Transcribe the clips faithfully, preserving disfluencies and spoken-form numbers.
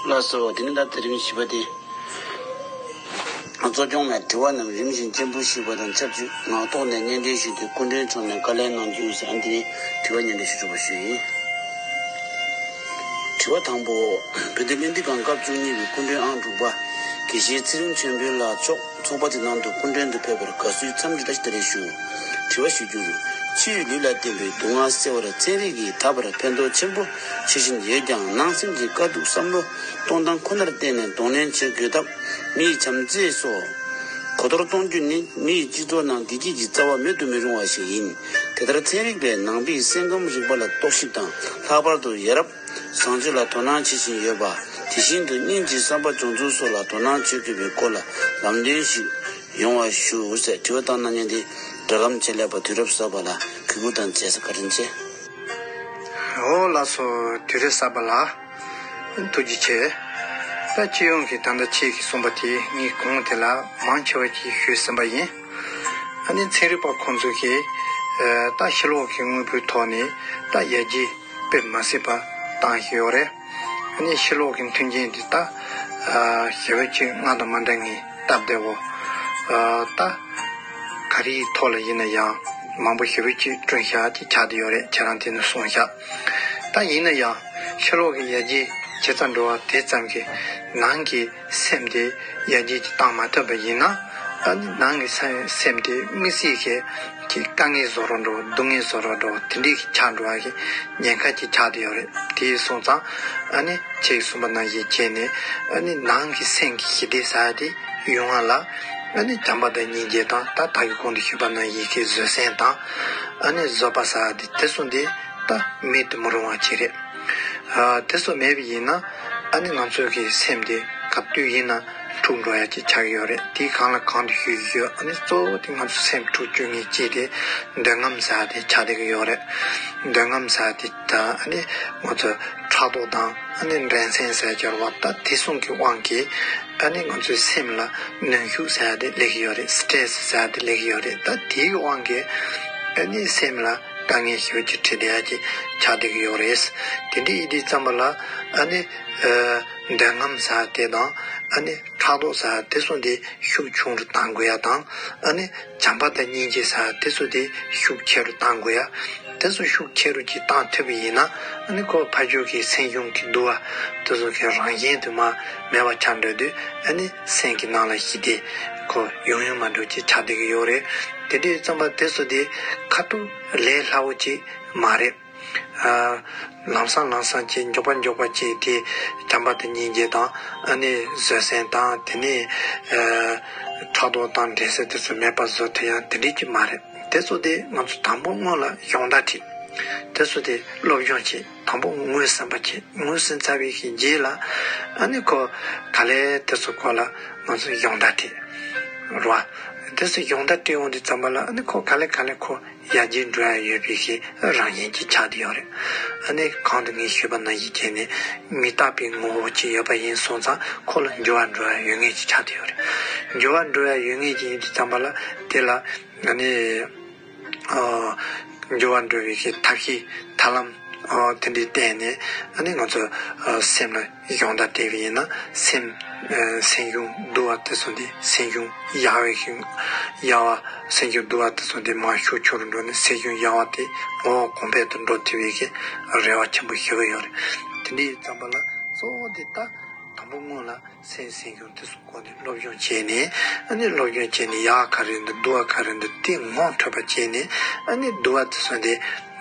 ལགས་སོ། དེ་ནི་ད་དེ་རིང་བཞི་པ་དེ། གཙོ་སྐྱོང་ནས་དྲི་བ་རྣམས་རིམ་བཞིན་སྤྱན་འབུལ་ཞུས་པ་དང་ཆབས་ཅིག་ངག་ཐོག་ནས་སྙན་སྒྲོན་ཞུས་ཏེ་སྐུ་མགྲོན་མཆོག་ནས་བཀའ་ལན་གནང་རྒྱུ་ཡིན་ཟེར། ཨ་ནི་དེ་ནི་དྲི་བ་སྙན་སྒྲོན་ཞུ་ཆོག་པ་ཞུ་ཡིན། དྲི་བ་དང་པོ། བོད་དོན་གླེང་སྟེགས་ཁང་སྐབས་བཅུ་གཉིས་པའི་སྐུ་མགྲོན་ཨང་དྲུག་པ། དགེ་བཤེས་ཚེ་རིང་ཆོས་འཕེལ་ལགས་མཆོག་ཚོགས་པ་དེ་ནང་དུ་སྐུ་མགྲོན་དུ་ཕེབས་པར་དགའ་བསུའི་འཚམས་འདྲི་བཀྲ་ཤིས་བདེ་ལེགས་ཞུ། དྲི་བ་ཞུ་རྒྱུར། ཕྱི་ཡི་ལུས་ལ་བརྟེན་པའི་སྡུག་བསྔལ་སེལ་བར་ཚན་རིག་གིས་ད་བར་ཕན་ཐོགས་ཆེན་པོ་བྱེད་བཞིན་ཡོད་ཀྱང་ནང་སེམས་ཀྱི་དཀའ་སྡུག་བསམ་བློ་གཏོང་སྟངས་ཁོ་ནར་བརྟེན་ནས་གདོང་ལེན་བྱེད་དགོས་སྟབས་མི་ཡི་བྱམས་བརྩེ་སོགས་གོ་མཐོར་གཏོང་རྒྱུ་ནི་མི་ཡི་སྤྱི་ཚོགས་ནང་བདེ་སྐྱིད་ཀྱི་རྩ་བ་མེད་དུ་མི་རུང་བ་ཞིག་ཡིན། དེ་ལྟར་ཚན་རིག་པས་ནང་པའི་སེམས་ཁམས་རིག་པ་ལ་རྟོག་ཞིབ་དང་ལྷག་པར་དུ་ཡ་རབས་བཟང་སྤྱོད་ལ་དོ་སྣང་བྱེད་བཞིན་ཡོད་པ། དེ་བཞིན་དུ་སྙིང་རྗེའི་བསམ་པ་སྦྱོང་ཚུལ་སོགས་ལ་དོ་སྣང་བྱེད་དགོས་པའི་སྐོར་ལ་ལམ་སྟོན་ཞིག་ཡོང་བ་ཞུ་ཟེར། དྲི་བ་བཏང་གནང་མཁན་དེ་སྒྲ་སྒམ་ཆེད་ལས་པ་དུས་རབས་གསར་པ་ལགས། གུས་བཀུར་དང་བཅས་ས་བཀའ་དྲིན་ཆེ། ཨོ་ལགས་སོ། དུས་རབས་གསར་པ་ལགས། ཐུགས་རྗེ་ཆེ། ད་སྤྱི་ཡོངས་ཀྱི་ད་ལྟ་ཁྱེད་ཀྱིས་གསུངས་པ་དེ་ངས་གོང་དེ་ལ་མང་ཆེ་བ་ཅིག་ཞུས་ཟིན་པ་ཡིན། ཨ་ནི་ཚན་རིག་པ་ཁོང་ཚོ་གིས་ད་ཕྱི་ལོགས་ཀྱི་དངོས་པོའི་ཐོག་ནས་ད་ཡར་རྒྱས་དཔེ་མ་སྲིད་པ་བཏང་བཞིན་ཡོད་རེད། ཨ་ནི་ཕྱི་ལོགས་ཀྱི་མཐུན་རྐྱེན་འདི་ད་ཞེ་པོ་ཅིག་སྔར་དང་མ་འདྲ་ངེས་སྟབས་བདེ་བོ། ད་ག་རེའི་ཐོག་ལ་ཡིན་ན་ཡང་མང་པོ་ཞེ་པོ་ཅིག་བསྐྲུན་བཞག་ཅིག་ཆགས་བསྡད་ཡོད་རེད། ཁྱེད་རང་དེ་ནས་གསུངས་བཞག། ད་ཡིན་ན་ཡང་ཕྱི་ལོགས་ཀྱི་ཡར་རྒྱས་ཇེ་ཙམ་འགྲོ་བ་དེ་ཙམ་གྱིས་ནང་གི་སེམས་དེ་ཡར་རྒྱས་ཀྱི་བཏང་མ་ཐུབ་པ་ཡིན་ན། ཨ་ནི་ནང་གི་སེམས་དེ་དམིགས་བསལ་གྱི་ཀྱི་དཀའ་ངལ་བཟོ་རོགས་འགྲོ། སྡུག་བསྔལ་བཟོ་རོགས་འགྲོ། དེ་འདྲའི་ཆགས་འགྲོ་བ་གི་ཉེན་ཁ་ཅིག་ཆགས་བསྡད་ཡོད་རེད། དེ་སོང་ཙང་ཨ་ནི་ཁྱེད་གསུངས་པ་ནང་བཞིན་བྱས་ནས་ཨ་ནི་ནང་གི་སེམས་ཀྱི་ཞི་བདེ་ཟེར་ཡ་དེ་ཡོང་བ་ལ་ཨ་ནི་བྱམས་པ་དང་སྙིང་རྗེ་དང་། ད་ད་གི་གོང་དུ་ཞུས་པ་ནང་བཞིན་གྱི་བཟོད་བསྲན་དང་ཨ་ནི་བཟོད་པ་ཟེར་ཡ་དེ་དེ་ཚོ་འདི་ད་མེད་དུ་མི་རུང་བ་ཅིག་རེད། ཨ་དེ་ཚོ་མེད་པ་ཡིན་ན་ཨ་ནི་ང་ཚོ་གི་སེམས་དེ་ག་དུས་ཡིན་ན་འཁྲུག་འགྲོ་ཡ་ཅིག་ཆགས་ཀྱི་ཡོད་རེད། དེ་གང་ལ་གང་དུ་ཞུས་ཞུས། ཨ་ནི་གཙོ་བོ་དེ་ང་ཚོ་སེམས་འཁྲུག་བཅུག་མཁན་གཅིག་དེ་འདོད་རྔམ་ཟེར་ཡ་དེ་ཆགས་བསྡད་ཀྱི་ཡོད་རེད། འདོད་རྔམ་ཟེར་ཡ་དེ་ད་ཨ་ནི་ང་ཚོ་ཕྲག་དོག་དང་ཨ་ནི་འགྲན་སེམས་ཟེར་ཡ་ཅིག་ཡོད་རེད་པ། ད་དེ་གསུམ་གྱི་དབང་གིས་ཨ་ནི་ང་ཚོའི་སེམས་ལ་གནོན་ཤུགས་ཟེར་ཡ་དེ་སླེབས་ཀྱི་ཡོད་རེད། སི་ཊེ་རེ་སི་ཟེར་ཡ་དེ་སླེབས་ཀྱི་ཡོད་རེད། ད་དེའི་དབང་གིས་ཨ་ནི་སེམས་ལ་དཀའ་ངལ་ཞེ་པོ་ཅིག་འཕྲད་བསྡད་ཡ་ཅིག་ཆགས་བསྡད་ཀྱི་ཡོད་རེད། དེ་འདྲ་ཡིན་དུས་ཙམ་པ་ལ་ཨ་ནི་ཨ་འདོད་རྔམ་ཟེར་དེ་དང་ཨ་ནི་ཕྲག་དོག་ཟེར་དེ་ཚོ་འདི་ཤུགས་ཆུང་རུ་གཏང་དགོས་ཡ་དང་། ཨ་ནི་བྱམས་པ་དང་སྙིང་རྗེ་ཟེར་དེ་ཚོ་འདི་ཤུགས་ཆེ་རུ་གཏང་དགོས་ཡ། དེ་ཚོ་ཤུགས་ཆེ་རུ་ཅིག་གཏང་ཐུབ་པ་ཡིན་ན་ཨ་ནི་ཁོ་ཕར་ཕྱོགས་ཀྱི་སེམས་བྱུང་གི་སྡུག་པ་དེ་ཚོ་གི་རང་བཞིན་དུ་མ་མེད་པ་ཆགས་འགྲོ་དུས་ཨ་ནི་སེམས་ཀྱི་ནང་ལ་ཞི་བདེ་ཁོ་ཡོང་ཡོང་མ་འགྲོ་ཅིག་ཆགས་བསྡད་ཀྱི་ཡོད་རེད། དེ་འདྲའི་ཙམ་པ་དེ་ཚོ་དེ་ཁ་ཐུག་ལས་སླ་བོ་ཅིག་མ་རེད། ཨ་ལམ་སང་ལམ་སང་ཅིག་མགྱོགས་པ་མགྱོགས་པ་ཅིག་དེ་བྱམས་པ་དང་སྙིང་རྗེ་དང་ཨ་ནི་བཟོད་བསྲན་དང་དེ་ནས་ཨ་ཕྲག་དོག་དང་འགྲན་སེམས་དེ་ཚོ་མེད་པ་བཟོ་ཐུབ་ཡ་དེ་འདྲའི་ཅིག་མ་རེད། དེ་ཚོ་དེ་ང་ཚོ་དང་པོ་སྔོན་ལ་སྦྱོང་བརྡར་བྱེད། དེ་ཚོ་དེ་སློབ་སྦྱོང་བྱེད། དང་པོ་ངོས་ཟིན་པ་བྱེད། ངོས་ཟིན་ཚར་བའི་གི་རྗེས་ལ་ཨ་ནི་ཁོ་ག་ལེ་དེ་ཚོ་སྐོར་ལ་ང་ཚོ་སྦྱོང་བརྡར་བྱེད་རོགས། དེ་ཚོ་སྦྱོང་བརྡར་སྤྲད་འོང་དུས་ཙམ་པ་ལ་ཨ་ནི་ཁོ་ག་ལེ་ག་ལེ་ཁོ་ཡར་རྒྱས་འགྲོ་ཡ་ཡོད་པའི་གི་རང་བཞིན་ཅིག་ཆགས་བསྡད་ཡོད་རེད། ཨ་ནི་གོང་དུ་ངས་ཞུས་པ་ནང་བཞིན་བྱས་ནས་མི་རྟག་པའི་ངོ་བོ་ཅིག་ཡོད་པ་ཡིན་སོང་ཙང་ཁོ་ལ་འགྱུར་བ་འགྲོ་ཡ་ཡོད་ངེས་ཅིག་ཆགས་བསྡད་ཡོད་རེད། འགྱུར་བ་འགྲོ་ཡ་ཡོད་ངེས་ཅིག་ཡིན་དུས་ཙམ་པ་ལ་དེ་ལ་ཨ་ནི་ཨ་འགྱུར་བ་འགྲོ་བའི་གི་ཐབས་ཤེས་ཐབས་ལམ་ཨ་དེ་འདྲའི་བསྟེན་ནས་ཨ་ནི་ང་ཚོ་ཨ་སེམས་ལ་སྦྱོང་བརྡར་སྤྲད་པ་ཡིན་ན་སེམས་ཨ་སེམས་བྱུང་སྡུག་པ་དེ་ཚོ་འདི་སེམས་བྱུང་ཡག་པའི་ཤིང་ཡག་པ་སེམས་བྱུང་སྡུག་པ་དེ་ཚོ་འདི་མར་ཤུགས་ཆུང་རུ་འགྲོ་ནས་སེམས་བྱུང་ཡག་པ་དེ་ངོ་བོ་གོང་འཕེལ་དུ་འགྲོ་ཐུབ་པའི་གི་རེ་བ་ཆེན་པོ་ཞུ་གི་ཡོད་རེད། དེ་འདྲའི་ཙམ་པ་ལ་གཙོ་བོ་དེ་ད་དང་པོ་སྔོན་ལ་སེམས་སེམས་བྱུང་དེ་ཚོ་སྐོར་ནས་སློབ་སྦྱོང་བྱས་ནས་ཨ་ནི་སློབ་སྦྱོང་བྱས་ནས་ཡག་ག་རེ་འདུག་སྡུག་པ་ག་རེ་འདུག་དེ་ངོ་འཕྲོད་པ་བྱས་ནས་ཨ་ནི་སྡུག་པ་དེ་ཚོ་འདི་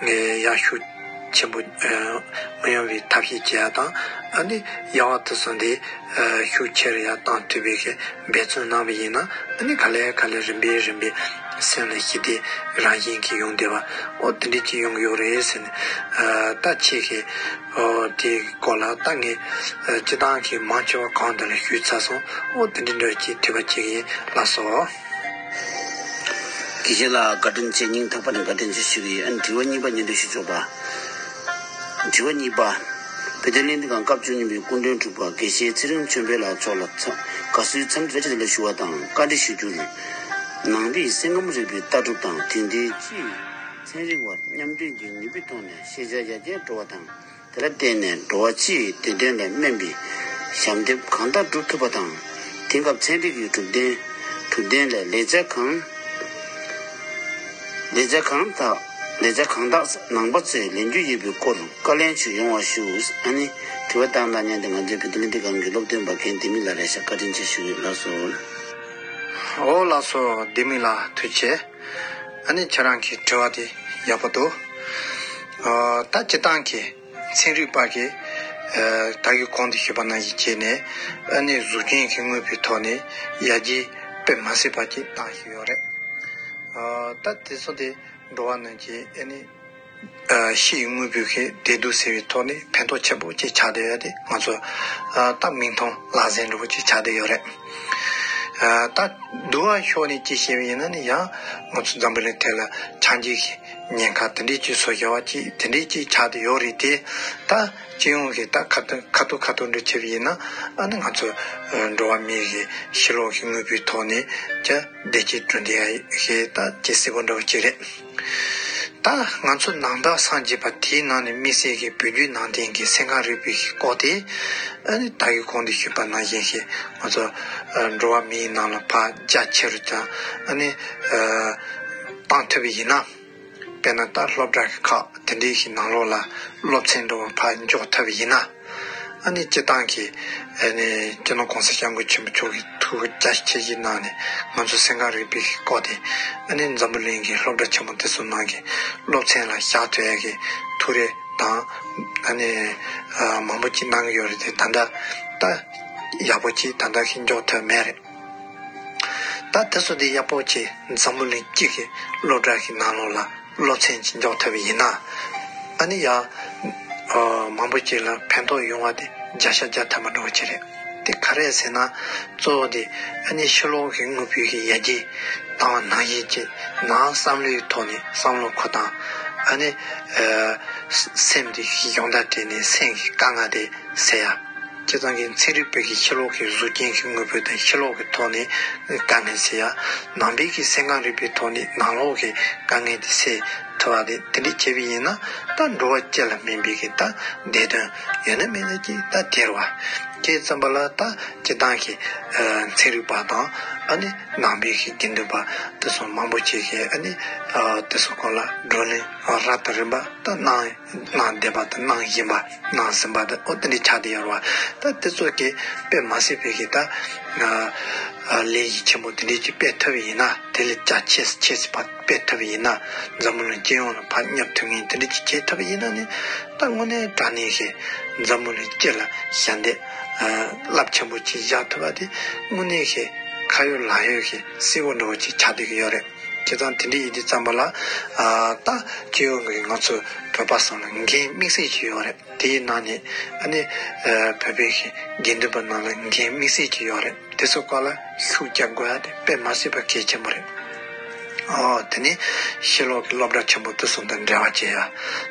ཡར་ཤུགས་ཆེན་པོ་མི་ཡོང་བའི་ཐབས་ཤེས་བྱེད་ཡ་དང་། ཨ་ནི་ཡག་པ་དེ་ཚོ་འདི་ཤུགས་ཆེ་རུ་ཡར་བཏང་ཐུབ་པའི་གི་འབད་བརྩོན་གནང་བ་ཡིན་ན་ཨ་ནི་ག་ལེ་ག་ལེ་རིམ་པས་རིམ་པས་སེམས་ལ་ཞི་བདེ་རང་བཞིན་གྱིས་ཡོང་བསྡད་པ་ཨོ་དེ་འདྲ་ཅིག་ཡོང་གི་ཡོད་རེད་ཟེར་ནས་ད་ཁྱེད་ཀྱིས། ཨོ་དེའི་སྐོར་ལ་ད་ངས་ཨ་སྤྱིར་བཏང་གི་མང་ཆེ་བ་གང་དེ་ལ་ཞུས་ཚར་སོང་། ཨོ་དེ་འདྲ་འདྲ་ཅིག་དྲི་བ་ཅིག་ཡིན་ལགས་སོ། དགེ་བཤེས་ལགས་བཀའ་དྲིན་ཆེ། སྙིང་ཐག་པ་ནས་བཀའ་དྲིན་ཆེ་ཞུ་གི་ཡིན། ཨ་ནི་དྲི་བ་གཉིས་པ་སྙན་སྒྲོན་ཞུ་ཆོག་པ། དྲི་བ་གཉིས་པ། བོད་དོན་གླེང་སྟེགས་ཁང་སྐབས་བཅུ་གཉིས་པའི་སྐུ་མགྲོན་དྲུག་པ་དགེ་བཤེས་ཚེ་རིང་ཆོས་འཕེལ་ལགས་མཆོག་ལ་འཚམས་དགའ་བསུའི་འཚམས་འདྲི་བཀྲ་ཤིས་བདེ་ལེགས་ཞུ་བ་དང་བཀའ་འདྲི་ཞུ་རྒྱུར། ནང་པའི་སེམས་ཁམས་རིག་པའི་ལྟ་གྲུབ་དང་དེང་དུས་སྤྱིའི་ཚན་རིག་དབར་མཉམ་འདྲེས་ཀྱི་ནུས་པའི་ཐོག་ནས་ཤེས་བྱ་ཡར་རྒྱས་འགྲོ་བ་དང་། དེ་ལ་བརྟེན་ནས་འགྲོ་བ་སྤྱིའི་བདེ་དོན་ལ་སྨན་པའི་ ཞབས་འདེགས་གང་དག་སྒྲུབ་ཐུབ་པ་དང་། དེང་སྐབས་ཚན་རིག་གི་གྲུབ་དོན་གྲུབ་དོན་ལས་ལེགས་ཆ་གང་ལེགས་ཆ་གང་དག་ལེགས་ཆ་གང་དག་ནང་པ་ཚོས་ལེན་རྒྱུ་ཡོད་པའི་སྐོར་བཀའ་ལན་ཞུ་ཡོང་བ་ཞུ། ཨ་ནི་དྲི་བ་བཏང་དང་མཉམ་དུ་ང་ཚོའི་བོད་དོན་ལས་འཛིན་ཁང་གི་སློབ་སྟོན་པ་རྒན་ལྡེ་མིག་ལགས་རེད་ཤག་བཀའ་དྲིན་ཆེ་ཞུ་ཡོད། ལགས་སོ། ཨོ་ལགས་སོ་ལྡེ་མིག་ལགས་ཐུགས་རྗེ་ཆེ། ཨ་ནི་ཁྱེད་རང་གི་དྲི་བ་དེ་ཡག་པོ་འདུག་ཨ་ད་སྤྱིར་བཏང་གི་ཚན་རིག་པ་གི་ཨ་ད་གི་གོང་དུ་ཞུས་པ་ནང་བཞིན་བྱས་ནས་ཨ་ནི་གཟུགས་ཅན་གྱི་དངོས་པོའི་ཐོག་ནས་ཡར་རྒྱས་དཔེ་མ་སྲིད་པ་ཅིག་བཏང་བཞིན་ཡོད་རེད། ཨ་ད་དེ་ཚོ་དེ་འགྲོ་བ་རྣམས་ཀྱི་ཨ་ནི་ཨ་ཕྱིའི་དངོས་པོའི་གི་བདེ་སྡུག་ཟེར་བའི་ཐོག་ནས་ཕན་ཐོགས་ཆེན་པོ་ཅིག་ཆགས་བསྡད་ཡོད་དེ་ང་ཚོ་ཨ་ད་མིག་མཐོང་ལག་ཟིན་འདྲ་བོ་ཅིག་ཆགས་བསྡད་ཡོད་རེད། ཨ་ད་སྡུག་པ་ཕྱོགས་ནས་ཅིག་བཤད་པ་ཡིན་ན་ནི་ཡང་ང་ཚོ་འཛམ་བུ་གླིང་ཐད་ལ་ཆགས་འཇིག་གི་ཉེན་ཁ་དེ་འདྲས་ཅིག་བཟོ་བཞག་པ་ཅིག་དེ་འདྲས་ཅིག་ཆགས་བསྡད་ཡོད་རེད་དེ། ད་སྤྱི་ཡོངས་ཀྱི་ད་ཁ་ཐུག་ཁ་ཐུག་ཁ་ཐུག་འདྲ་བྱས་པ་ཡིན་ན་ཨ་ནི་ང་ཚོ་ཨ་འགྲོ་བ་མིའི་གི་ཕྱི་ལོགས་ཀྱི་དངོས་པོའི་ཐོག་ནས་ཀྱང་བདེ་སྐྱིད་བསྐྲུན་བསྡད་ཡ་ཞིག་ད་ཅིག་གསལ་པོ་འདྲ་བོ་ཅིག་རེད། ད་ང་ཚོ་ནང་པ་སངས་རྒྱས་པ་དེའི་ནང་ནས་དམིགས་བསལ་གྱི་བོད་བརྒྱུད་ནང་བསྟན་གྱི་སེམས་ཁམས་རིག་པའི་སྐོར་དེ་ཨ་ནི་ད་གིན་གོང་དུ་ཞུས་པ་ནང་བཞིན་ཞིག་ང་ཚོ་ཨ་འགྲོ་བ་མིའི་ནང་ལ་ཕར་རྒྱ་ཆེ་རུ་དང་ཨ་ནི་ཨ་བཏང་ཐུབ་པ་ཡིན་ན། དཔེར་ན་ད་སློབ་གྲྭ་གི་ཁག་དེ་འདྲའི་ཞིག་ནང་ལོགས་ལ་སློབ་ཚན་འདྲ་བོ་ཕར་འཇོག་ཐུབ་པ་ཡིན་ན། ཨ་ནི་སྤྱིར་བཏང་གི་ཨ་ནི་སྤྱི་ནོར་༸གོང་ས་༸སྐྱབས་མགོན་ཆེན་པོ་མཆོག་གི་ཐུགས་རྒྱ་ཆེ་གི་གནང་ནས་ང་ཚོ་སེམས་ཁམས་རིག་པའི་སྐོར་དེ་ཨ་ནི་འཛམ་བུ་གླིང་གི་སློབ་གྲྭ་ཆེན་མོ་དེ་ཚོ་ནང་གི་སློབ་ཚན་ལ་བཞག་ཐུབ་ཡ་གི་ཐུགས་རེ་དང་ཨ་ནི་ཨ་མང་པོ་ཅིག་གནང་གི་ཡོད་རེད་དེ། ད་ལྟ་ད་ཡག་པོ་ཅིག་ད་ལྟ་ཞིག་འཇོག་ཐུབ་མེད་རེད། ད་དེ་ཚོ་དེ་ཡག་པོ་ཅིག་འཛམ་བུ་གླིང་གཅིག་གི་སློབ་གྲྭ་གི་ནང་ལོགས་ལ་སློབ་ཚན་ཅིག་འཇོག་ཐུབ་པ་ཡིན་ན། ཨ་ནི་ཡང་ཨ་མང་པོ་ཅིག་ལ་ཕན་ཐོགས་ཡོང་བ་དེ་བརྒྱ་ཆ་བརྒྱ་ཐམ་པ་འདྲ་བོ་ཅིག་རེད། དེ་ག་རེ་ཟེར་ན། གཙོ་བོ་དེ་ཨ་ནི་ཕྱི་ལོགས་ཀྱི་དངོས་པོའི་གི་ཡར་རྒྱས་བཏང་བ་ནང་བཞིན་ཅིག་ནང་བསམ་བློའི་ཐོག་ནས་བསམ་བློ་འཁོར་སྟངས། ཨ་ནི་ཨ་སེམས་དེ་གཞོགས་མདའ་སྤྲད་ནས་སེམས་ཀྱི་དཀའ་ངལ་དེ་སེལ་ཡ། སྤྱིར་བཏང་གི་ཚན་རིག་པའི་གི་ཕྱི་ལོགས་ཀྱི་གཟུགས་ཅན་གྱི་དངོས་པོ་དང་ཕྱི་ལོགས་ཀྱི་ཐོག་ནས་དཀའ་ངལ་སེལ་ཡ། ནང་པའི་གི་སེམས་ཁམས་རིག་པའི་ཐོག་ནས་ནང་ལོགས་ཀྱི་དཀའ་ངལ་དེ་སེལ་ཐུབ་པ་དེ་དེ་འདྲ་བྱས་པ་ཡིན་ན། ད་འགྲོ་བ་སྤྱི་ལ་སྨན་པའི་གི་ད་བདེ་དོན་ཡོད་ན་མེད་ན་ཅིག་ད་དེ་རེད་བ། དེ་ཙམ་པ་ལ་ད་སྤྱིར་བཏང་གི་ཨ་ཚན་རིག་པ་དང་ཨ་ནི་ནང་པའི་གི་དགེ་འདུན་པ་དེ་ཚོ་མང་པོ་ཅིག་གིས་ཨ་ནི་ཨ་དེ་ཚོ་སྐོར་ལ་བགྲོ་གླེང་རབ་དང་རིམ་པ་ད་གནང་། གནང་བསྡད་པ་དང་གནང་བཞིན་པ་གནང་ཟིན་པ་དང་ཨོ་དེ་འདྲ་ཆགས་བསྡད་ཡོད་རེད་བ། ད་དེ་ཚོ་གི་དཔེ་མ་སྲིད་པའི་གི་ད་ཨ་ཨ་ལས་གཞི་ཆེན་པོ་དེ་འདྲ་ཅིག་སྤེལ་ཐུབ་པ་ཡིན་ན། དེ་ལས་རྒྱ་ཆེ་ཆེ་ཙམ་ཕར་སྤེལ་ཐུབ་པ་ཡིན་ན། འཛམ་བུ་གླིང་སྤྱི་ཡོངས་ལ་ཕར་བསྙབ་ཐུབ་མཁན་དེ་འདྲ་ཅིག་བྱེད་ཐུབ་པ་ཡིན་ན་ནི། ད་དངོས་གནས་དྲང་གནས་ཤིག་འཛམ་བུ་གླིང་སྤྱི་ལ་ཞལ་འདེབས་ཨ་རླབས་ཆེན་པོ་ཅིག་བཞག་ཐུབ་པ་དེ་དངོས་གནས་ཤིག་ཁ་ཡོད་ལག་ཡོད་ཤིག་གསལ་པོ་འདྲ་བོ་ཅིག་ཆགས་བསྡད་ཀྱི་ཡོད་རེད། བྱས་ཙང་དེ་འདྲ་ཡིན་དུས་ཙམ་པ་ལ། ཨ་ད་སྤྱི་ཡོངས་ཀྱི་ང་ཚོ་བོད་པ་ཚོ་ལ་འགན་དམིགས་བསལ་ཅིག་ཡོད་རེད། དེའི་ནང་ནས་ཨ་ནི་ཨ་བོད་པའི་དགེ་འདུན་པ་རྣམས་ལ་འགན་དམིགས་བསལ་ཅིག་ཡོད་རེད། དེ་ཚོ་སྐོར་ལ་ཤུགས་རྒྱག་དགོས་ཡ་དེ་དཔེ་མ་སྲིད་པ་གལ་ཆེན་པོ་རེད། ཨོ་དེ་ནི་ཕྱི་ལོགས་ཀྱི་སློབ་གྲྭ་ཆེན་པོ་དེ་ཚོ་དང་འབྲེལ་བ་བྱེད་ཡ།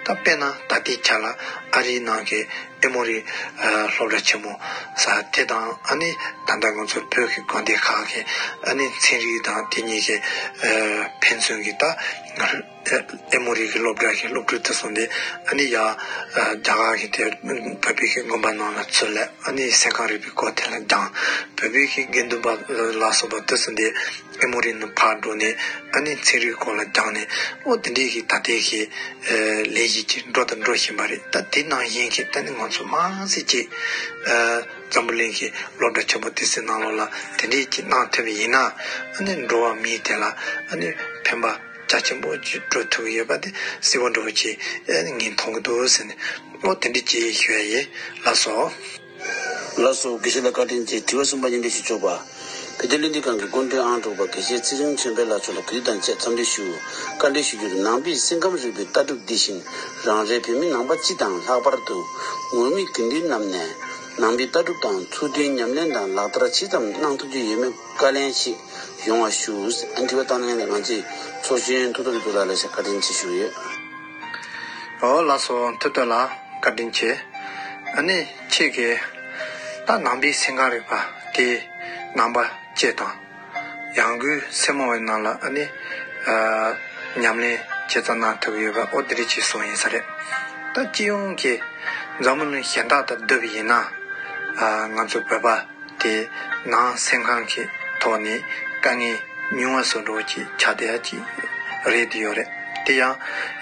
ད་དཔེར་ན་ད་ལྟའི་ཆ་ལ་ཨ་རིའི་ནང་གི་ཨེ་མོ་རི་ཨ་སློབ་གྲྭ་ཆེན་མོ་ས་དེ་དང་ཨ་ནི་ད་ལྟ་ང་ཚོ་བོད་ཀྱི་དགོན་སྡེ་ཁག་གི་ཨ་ནི་ཚན་རིག་དང་དེ་གཉིས་ཀྱི་ཨ་ཕན་ཚུན་གྱི་ད་ཨེ་མོ་རི་གི་སློབ་གྲྭ་གི་སློབ་ཕྲུག་དེ་ཚོ་འདི་ཨ་ནི་ཡ་ཨ་རྒྱ་གར་གྱི་དེ་བོད་པའི་གི་དགོན་པ་ནང་ལ་ཚུར་སླེབས། ཨ་ནི་སེམས་ཁམས་རིག་པའི་སྐོར་དེ་ལ་སྦྱངས། བོད་པའི་གི་དགེ་འདུན་པ་ལ་སོགས་པ་དེ་ཚོ་འདི་ཨེ་མོ་རི་ནང་ཕར་འགྲོ་ནས་ཨ་ནི་ཚན་རིག་སྐོར་ལ་སྦྱངས་ནས་ཨོ་དེ་འདྲའི་གི་ད་ལྟའི་གི་ཨ་ལས་གཞི་ཅིག་འགྲོ་དང་འགྲོ་བཞིན་པ་རེད། ད་དེ་ནང་བཞིན་གྱི་ད་ནི་ང་ཚོ་མང་ཙམ་ཅིག་ཨ་འཛམ་བུ་གླིང་གི་སློབ་གྲྭ་ཆེན་པོ་དེ་ཚོའི་ནང་ལོགས་ལ་དེ་འདྲའི་ཅིག་གནང་ཐུབ་པ་ཡིན་ན། ཨ་ནི་འགྲོ་བ་མིའི་དེ་ལ་ཨ་ནི་ཕན་པ་རྒྱ་ཆེན་པོ་ཅིག་འགྲོ་ཐུབ་ཀྱི་ཡོད་པ་དེ་གསལ་པོ་འདྲ་བོ་ཅིག་ཨ་ནི་ངས་མཐོང་གི་འདུག་ཟེར་ནས་ཨོ་དེ་འདྲ་ཅིག་ཞུ་ཡ་ཡིན། ལགས་སོ། ལགས་སོ། དགེ་བཤེས་ལགས་བཀའ་དྲིན་ཆེ། དྲི་བ་གསུམ་པ་སྙན་སྒྲོན་ཞུ་ཆོག་པ། བོད་དོན་ལས་འཛིན་ཁང་གི་སྐུ་མགྲོན་ཨང་དྲུག་པ་དགེ་བཤེས་ཚེ་རིང་ཆོས་འཕེལ་ལགས་མཆོག་ལ་གུས་དང་བཅས་འཚམས་འདྲི་ཞུ། བཀའ་འདྲི་ཞུ་རྒྱུར། ནང་པའི་སེམས་ཁམས་རིག་པའི་ལྟ་གྲུབ་འདི་བཞིན་རང་རེའི་བོད་མི་ནང་པ་སྤྱི་དང་ལྷག་པར་དུ་ངོ་མི་དགེ་འདུན་རྣམས་ནས་ནང་པའི་ལྟ་གྲུབ་དང་ཚུལ་ལྡན་ཉམས་ལེན་དང་ལག་བསྟར་ཇི་ཙམ་གནང་ཐུབ་ཀྱི་ཡོད་མེད་བཀའ་ལན་ཞིག་ཡོང་བ་ཞུ། ཨ་དྲི་བ་བཏང་མཁན་ནི་ང་ཚོའི་ཚོགས་གཞོན་ཐུབ་བསྟན་རྡོ་རྗེ་ལགས་ལ་བཀའ་དྲིན་ཆེ་ཞུ་ཡོད། ཨོ་ལགས་སོ། ཐུབ་བསྟན་ལགས་བཀའ་དྲིན་ཆེ། ཨ་ནི་ཁྱེད་ཀྱིས་ད་ནང་པའི་སེམས་ཁམས་རིག་པ་དེ་ནང་པ་སྤྱི་དང་ཡང་སྒོས་སེར་མོ་བའི་ནང་ལ་ཨ་ནི་ཨ་ཉམས་ལེན་ཇི་ཙམ་གནང་ཐུབ་ཡོད་པ་ཨོ་དེ་རིགས་ཅིག་གསུངས་ཡིན་ས་རེད། ད་སྤྱི་ཡོངས་ཀྱི་འཛམ་བུ་གླིང་གཞན་དག་དང་བསྡུར་བ་ཡིན་ན། ང་ཚོ་བོད་པ་དེ་ནང་སེམས་ཁམས་ཀྱི་ཐོག་ནས་དཀའ་ངལ་ཉུང་བ་བཟོ་འདྲ་ཅིག་ཆགས་བསྡད་ཡ་ཅིག་རེད་དེ་ཡོད་རེད། དེ་ཡང་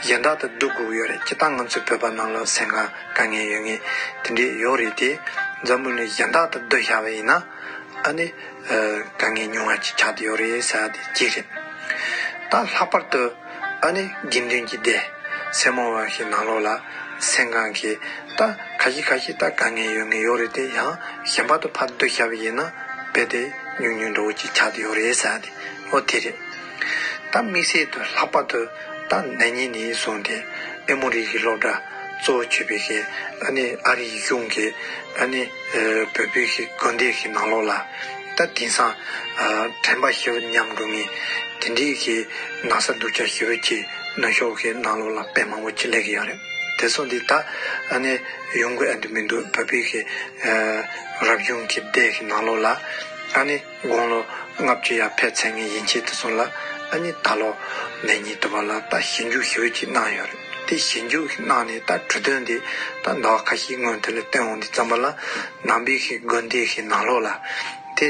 གཞན་དག་ཏུ་བསྡུ་དགོས་ཡོད་རེད། སྤྱིར་བཏང་ང་ཚོ་བོད་པ་ནང་ལ་སེམས་ཁམས་དཀའ་ངལ་ཡོད་མཁན་དེ་འདྲས་ཡོད་རེད་དེ། འཛམ་བུ་གླིང་གཞན་དག་ཏུ་བསྡུ་བཞག་པ་ཡིན་ན་ཨ་ནི་དཀའ་ངལ་ཉུང་བ་ཅིག་ཆགས་བསྡད་ཡོད་རེད་ཟེར་ཡ་དེ་གཅིག་རེད། ད་ལྷག་པར་དུ་ཨ་ནི་དགེ་འདུན་གྱི་སྡེ་སེར་མོ་བ་ཞིག་ནང་ལོགས་ལ་སེམས་ཁམས་ཀྱི་ད་ཁ་ཤས་ཁ་ཤས་ད་དཀའ་ངལ་ཡོད་ངེས་ཡོད་རེད་དེ། ཡང་གཞན་པ་དུ་ཕར་བསྡུ་བཞག་པ་ཡིན་ན་རྦད་དེ་ཉུང་ཉུང་འདྲ་བོ་ཅིག་ཆགས་བསྡད་ཡོད་རེད་ཟེར་ཡ་དེ་འོ་དེ་རེད། ད་དམིགས་བསལ་དུ་ལྷག་པར་དུ་ད་ན་ནིང་ནས་བཟུང་སྟེ་ཨེ་མོ་རི་གི་སློབ་གྲྭ་གཙོ་བོ་བྱས་པའི་གི་ཨ་ནི་ཨ་རིའི་གཞུང་གི་ཨ་ནི་བོད་པའི་གི་དགོན་སྡེ་གི་ནང་ལོགས་ལ་ད་དེང་སང་དྲན་པ་ཞེ་པོ་ཉམས་འགྲོ་ངེས་དེ་འདྲའི་གི་ན་ཚ་སྡུག་ཅག་ཞེ་པོ་ཅིག་ནུབ་ཕྱོགས་གི་ནང་ལོགས་ལ་དཔེ་མང་པོ་ཅིག་སླེབས་ཀྱི་ཡོད་རེད། དེ་ཚོ་འདི་ད་ཨ་ནི་ཡོང་གི་ཨ་འདུག་མི་འདུག་བོད་པའི་གི་རབ་བྱུང་གི་སྡེ་གི་ནང་ལོགས་ལ་ཨ་ནི་དགུང་ལོ་ལྔ་བཅུ་ཡར་ཕེབས་ཚར་མཁན་ཡན་ཆད་དེ་ཚོ་ལ་ཨ་ནི་ད་ལོ་ན་ནིང་དུ་བ་ལ་ད་ཞིབ་འཇུག་ཞེ་པོ་ཅིག་གནང་ཡོད་རེད། དེ་ཞིབ་འཇུག་གནང་ནས་ད་གྲོས་དོན་འདི་ད་ཟླ་བ་ཁ་ཤས་སྔོན་དེ་ལ་བཏོན་འོང་དུས་ཙམ་པ་ལ་ནང་པའི་གི་དགོན་སྡེ་གི་ནང་ལོགས་ལ་དེ་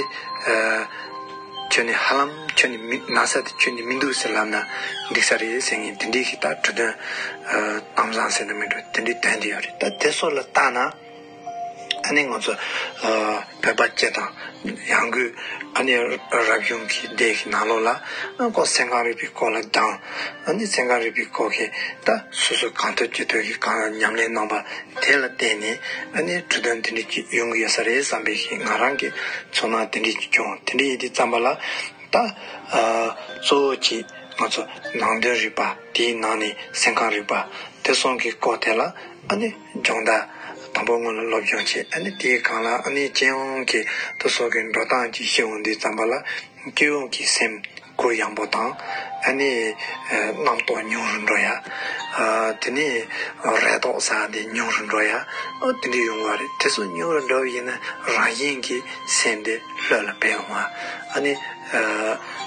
ཁྱོན་ནས་ཧ་ལམ་ཁྱོན་ནས་མི་ན་ཚ་དེ་ཁྱོན་ནས་མི་འདུག་ཟེར་ལབ་ན་འགྲིག་ས་རེད་ཟེར་མཁན་དེ་འདྲའི་གི་ད་གྲོས་དོན་གཏམ་བཟང་ཟེར་ན་མི་འགྲོ་དེ་འདྲའི་བཏོན་དེ་ཡོད་རེད། ད་དེ་ཚོ་ལ་བལྟས་ན། ཨ་ནི་ང་ཚོ་བོད་པ་སྤྱི་དང་ཡང་སྒོས་ཨ་ནི་རབ་བྱུང་གི་སྡེ་གི་ནང་ལོགས་ལ་ཨ་ཁོ་སེམས་ཁམས་རིག་པའི་སྐོར་ལ་སྦྱངས། ཨ་ནི་སེམས་ཁམས་རིག་པའི་སྐོར་གྱི་ད་སོ་སོ་གང་ཐུབ་ཅི་ཐུབ་ཀྱི་གང་ཉམས་ལེན་གནང་པ་དེ་ལ་བརྟེན་ནས་ཨ་ནི་གྲོས་དོན་དེ་འདྲ་ཅིག་ཡོང་གི་ཡོད་ས་རེད་བསམ་པའི་གི་ང་རང་གི་ཚོར་སྣང་དེ་འདྲ་ཅིག་བྱུང་། དེ་འདྲ་ཡིན་དུས་ཙམ་པ་ལ་ད་གཙོ་བོ་གཅིག་ང་ཚོ་ནང་དོན་རིག་པ་དེའི་ནང་ནས་སེམས་ཁམས་རིག་པ་དེ་སོང་གི་སྐོར་དེ་ལ་ཨ་ནི་སྦྱོང་བརྡར་དང་པོ་སྔོན་ལ་སློབ་སྦྱོང་བྱས། ཨ་ནི་དེའི་སྒང་ལ་ཨ་ནི་སྤྱི་ཡོངས་ཀྱི་དེ་སོགས་ཀྱི་འགྲོ་སྟངས་ཀྱི་ཤེས་འོང་དུས་ཙམ་པ་ལ་སྤྱི་ཡོངས་ཀྱི་སེམས་གུ་ཡངས་པོ་དང་ཨ་ནི་རྣམ་རྟོག་ཉུང་རུ་འགྲོ་ཡ། དེ་ནས་རེ་དོགས་ཟེར་དེ་ཉུང་རུ་འགྲོ་ཡ། ཨ་དེ་འདྲ་ཡོང་བ་རེད། དེ་ཚོ་ཉུང་རུ་འགྲོ་བ་ཡིན་ན་རང་བཞིན་གྱི་སེམས་དེ་ལྷོད་ལ་འཕེལ་འོང་བ། ཨ་ནི་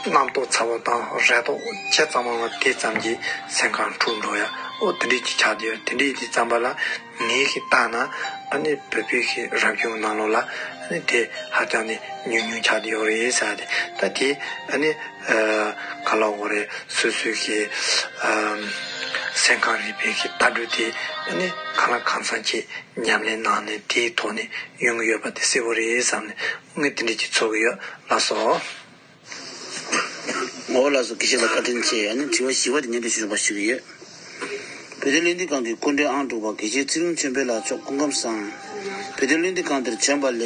རྣམ་རྟོག་ཚ་བོ་དང་རེ་དོགས་ཇེ་ཙམ་མང་བ་དེ་ཙམ་གྱིས་སེམས་ཁམས་འཁྲུག་འགྲོ་ཡ། ཨོ་དེ་འདྲ་ཅིག་ཆགས་བསྡད་ཡོད། དེ་འདྲ་ཡིན་དུས་ཙམ་པ་ལ་ངས་ཤིག་བལྟས་ན་ཨ་ནི་བོད་པའི་ཤིག་རབ་བྱུང་ནང་ལོགས་ལ་ཨ་ནི་དེ་ཧ་ཅང་ནི་ཉུང་ཉུང་ཆགས་བསྡད་ཡོད་རེད་ཟེར་ཏེ། ད་དེ་ཨ་ནི་ག་ལ་འོ་རེད། སོ་སོའི་ཤིག་སེམས་ཁམས་རིག་པའི་ཤིག་ལྟ་གྲུབ་དེ་ཨ་ནི་གང་ལ་གང་འཚམ་ཅིག་ཉམས་ལེན་གནང་ནས་དེའི་ཐོག་ནས་ཡོང་གི་ཡོད་པ་དེ་གསལ་པོ་རེད་བསམ་ནས་ངས་དེ་འདྲ་ཅིག་ཚོར་གི་ཡོད། ལགས་སོ། ངོ་བོ་ལགས་སོ། དགེ་བཤེས་ལ་བཀའ་དྲིན་ཆེ། ཨ་ནི་དྲི་བ་བཞི་པ་དེ་སྙན་སྒྲོན་ཞུ་ཞུ་བ་ཞུ་གི་ཡོད། བོད་དོན་བློན་འདྲི་ཁང་གི་སྐུ་མགྲོན་ཨང་དྲུག་པ་དགེ་བཤེས་ཚེ་རིང་ཆོས་འཕེལ་ལགས་མཆོག་སྐུ་ཁམས་བཟང་། བོད་དོན་བློན་འདྲི་ཁང་དེར་བྱོན་པ་ལས་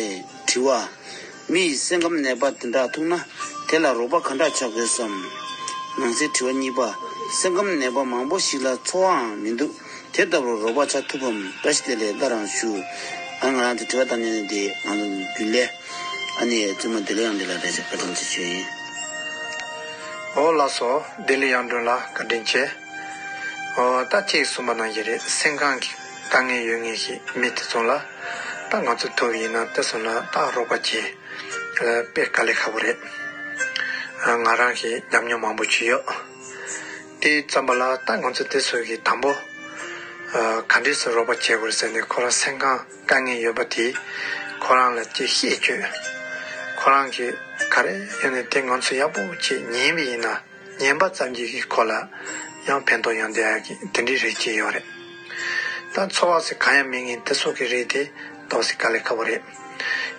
དྲི་བ། མི་ཡི་སེམས་ཁམས་ནད་པ་དེ་འདྲ་ཐུག་ན་དེ་ལ་རོགས་པ་ག་འདྲ་བྱ་དགོས་སམ། ནང་གསེས་དྲི་བ་གཉིས་པ། སེམས་ཁམས་ནད་པ་མང་པོ་ཞིག་ལ་འཚོ་བའང་མི་འདུག་དེ་ལྟ་བུར་རོགས་པ་བྱ་ཐུབ་བམ། བཀྲ་ཤིས་བདེ་ལེགས། བླ་རང་ཞུ། ཨ་ང་རང་ཚོ་དྲི་བ་བཏང་མཁན་དེ་ང་ཚོ་རྒྱུན་ལས་ཨ་ནི་བཙུན་མ་བདེ་ལེགས་དབྱངས་ལགས་རེད་ཟེར། བཀའ་དྲིན་ཆེ་ཞུ་ཡིན། ཨོ་ལགས་སོ། བདེ་ལེགས་དབྱངས་སྒྲོན་ལགས་བཀའ་དྲིན་ཆེ། ཨོ་ད་ཅིག་གསུངས་པ་ནང་བཞིན་རེད། སེམས་ཁམས་ཀྱི་དཀའ་ངལ་ཡོད་མཁན་ཞིག་མི་དེ་ཚོ་ལ་ད་ང་ཚོ་ཐུབ་ཡིན་ན་དེ་ཚོ་ལ་ད་རོགས་པ་བྱེད་དཔེ་དཀའ་ལས་ཁག་པོ་རེད། ང་རང་གི་ཉམས་མྱོང་མང་པོ་ཅིག་ཡོད། དེ་ཙམ་པ་ལ་ད་ང་ཚོ་དེ་ཚོ་གི་དང་པོ་ག་འདྲས་སེ་རོགས་པ་བྱེད་དགོས་ཟེར་ནས་ཁོ་རང་སེམས་ཁམས་དཀའ་ངལ་ཡོད་པ་དེ་ཁོ་རང་ལ་ཅིག་བཤད་བཅོས། ཁོ་རང་གི་ག་རེ་ཡོད་ནས་དེ་ང་ཚོ་ཡག་པོ་ཅིག་ཉན་པ་ཡིན་ན་ཉན་པ་ཙམ་གྱིས་ཀྱི་ཁོ་ལ་ཡང་ཕན་ཐོགས་ཡོང་བསྡད་ཡག་གི་དེ་འདྲའི་རིགས་ཅིག་ཡོད་རེད། ད་འཚོ་བ་ཟེར་གང་ཡང་མེད་མཁན་དེ་ཚོ་གི་རིགས་དེ་ཏོག་ཙམ་དཀའ་ལས་ཁག་པོ་རེད།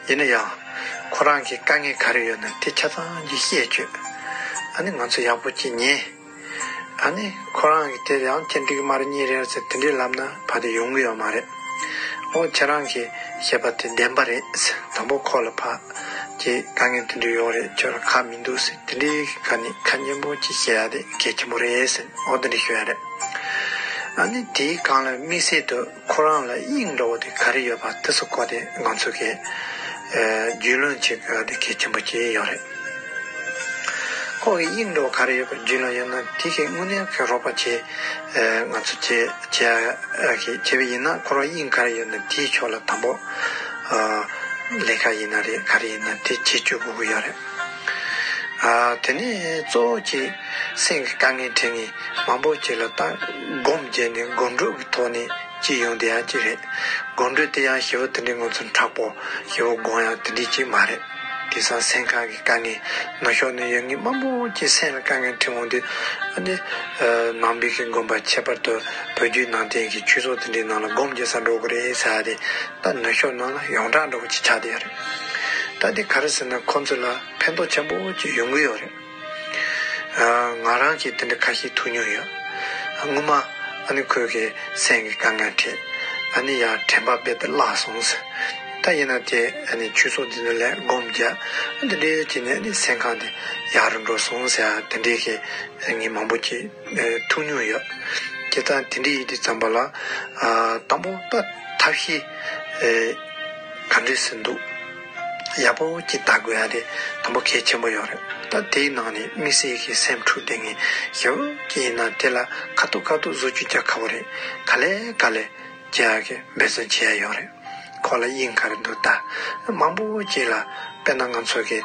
ཡིན་ན་ཡང་ཁོ་རང་གི་དཀའ་ངལ་ག་རེ་ཡོད་ན་དེ་ཆ་ཚང་གི་བཤད་བཅོས། ཨ་ནི་ང་ཚོ་ཡག་པོ་ཅིག་ཉན། ཨ་ནི་ཁོ་རང་གི་དེ་ཡང་ཁྱེད་འགྲིག་མ་རེད་གཉིས་རེད་ཟེར་དེ་འདྲས་ལབ་ན་ཕ་དེ་ཡོང་གི་ཡོད་མ་རེད། ཨོ་ཁྱེད་རང་གི་བཤད་པ་དེ་བདེན་པ་རེད་ཟེར། དང་པོ་ཁོ་ལ་ཕ་གི་དཀའ་ངལ་དེ་འདྲས་ཡོད་རེད། ཁྱོད་ལ་ཁག་མི་འདུག་ཟེར་དེ་འདྲའི་ཁ་ནས་ཁ་སྙན་པོ་ཅིག་བཤད་ཡ་དེ་གལ་ཆེན་པོ་རེད་ཟེར། ཨོ་དེ་འདྲས་ཤོད་ཡ་རེད། ཨ་ནི་དེའི་སྒང་ལ་དམིགས་བསལ་དུ་ཁོ་རང་ལ་དབྱིངས་འདྲ་བོ་དེ་ག་རེ་ཡོད་པ་དེ་ཚོ་སྐོར་དེ་ང་ཚོ་གི་རྒྱུས་ལོན་བྱེད་དགོས་ཡ་དེ་གལ་ཆེན་པོ་ཅིག་ཡོད་རེད། ཁོ་གི་དབྱིངས་འདྲ་བོ་ག་རེ་ཡོད་པ་རྒྱུས་ལོན་ཡོད་ན་དེ་གི་དངོས་གནས་ཁོས་རོགས་པ་བྱེད། ང་ཚོ་བྱེད་བྱེད་བྱེད་པ་ཡིན་ན་ཁོ་རང་དབྱིངས་ག་རེ་ཡོད་ན་དེའི་ཕྱོགས་ལ་དང་པོ་ལས་ཀ་ཡིན་ན་རེད་ག་རེ་ཡིན་ན་དེ་བྱེད་བཅུག་དགོས་ཀྱི་ཡོད་རེད། དེ་ནས་གཙོ་བོ་གཅིག་སེམས་ཀྱི་དཀའ་ངལ་འཕྲད་མཁན་མང་པོ་ཅིག་ལ་ད་སྒོམ་བརྒྱབ་ནས་སྒོམ་སྒྲུབ་ཀྱི་ཐོག་ནས་ ཅིག་ཡོང་བསྡད་ཡ་ཅིག་རེད། སྒོམ་འགྲོས་དེ་ཡང་ཞེ་པོ་དེ་འདྲའི་ང་ཚོ་མཁྲེགས་པོ། ཞེ་པོ་སྒོམ་ཡ་དེ་འདྲའི་ཅིག་མ་རེད། དེང་སང་སེམས་ཁམས་ཀྱི་དཀའ་ངལ། ནུབ་ཕྱོགས་ནས་ཡོང་མཁན་མང་པོ་ཅིག་སེམས་ལ་དཀའ་ངལ་འཕྲད་འོང་དུས། ཨ་ནི། ནང་པའི་གི་དགོན་པ། ཁྱད་པར་དུ་བོད་བརྒྱུད་ནང་བསྟན་གྱི་ཆོས་ཚོགས་དེ་འདྲའི་ནང་ལ་སྒོམ་རྒྱག་ས་འགྲོ་གི་རེད་ཟེར་ཡ་དེ། ད་ནུབ་ཕྱོགས་ནང་ལ་ཡོངས་གྲགས་འདྲ་བོ་ཅིག་ཆགས་བསྡད་ཡ་རེད། ད་དེ་ག་རེ་ཟེར་ན། ཁོང་ཚོ་ལ་ཕན་ཐོགས་ཆེན་པོ་ཅིག་ཡོང་གི་ཡོད་རེད། ང་རང་གིས་དེ་འདྲ་ཁ་ཤས་ཐུག་མྱོང་ཡོད། སྔོན་མ་ཨ་ནི་ཁོའི་གི་སེམས་ཀྱི་དཀའ་ངལ་འཕྲད། ཨ་ནི་ཡར་དྲན་པ་རྦད་དེ་བརླག་སོང་ཟེར། ད་ཡིན་ན་དེ་ཨ་ནི་ཆོས་ཚོགས་འདི་ཚོ་ལ་སྒོམ་རྒྱག། དེ་འདྲའི་བྱས་ནས་ཨ་ནི་སེམས་ཁམས་དེ་ཡག་རུ་འགྲོ་སོང་ཟེར་ཡ་དེ་འདྲའི་གི་ངས་མང་པོ་ཅིག་ཐུག་མྱོང་ཡོད། དེ་ལྟར་དེ་འདྲའི་ཡིན་དུས་ཙམ་པ་ལ། དང་པོ་ད་ཐབས་ཤེས་ག་འདྲས་སེ་འདུག་ཡག་པོ་ཅིག་ལྟ་དགོས་ཡ་དེ་དང་པོ་གལ་ཆེན་པོ་ཡོད་རེད། ད་དེའི་ནང་ནས་དམིགས་བསལ་གྱི་སེམས་འཁྲུག་བསྡད་མཁན་ཞེ་པོ་ཅིག་ཡིན་ན། དེ་ལ་ཁ་ཐུག་ཁ་ཐུག་བཟོ་བཅོས་རྒྱག་ཁག་པོ་རེད། ག་ལེ་ག་ལེ་བྱེད་ཡ་གི་འབད་བརྩོན་བྱེད་ཡ་ཡོད་རེད། ཁོ་ལ་དབྱིངས་ག་རེ་འདུག་ལྟ། མང་པོ་ཅིག་ལ། དཔེར་ན་ང་ཚོ་གི་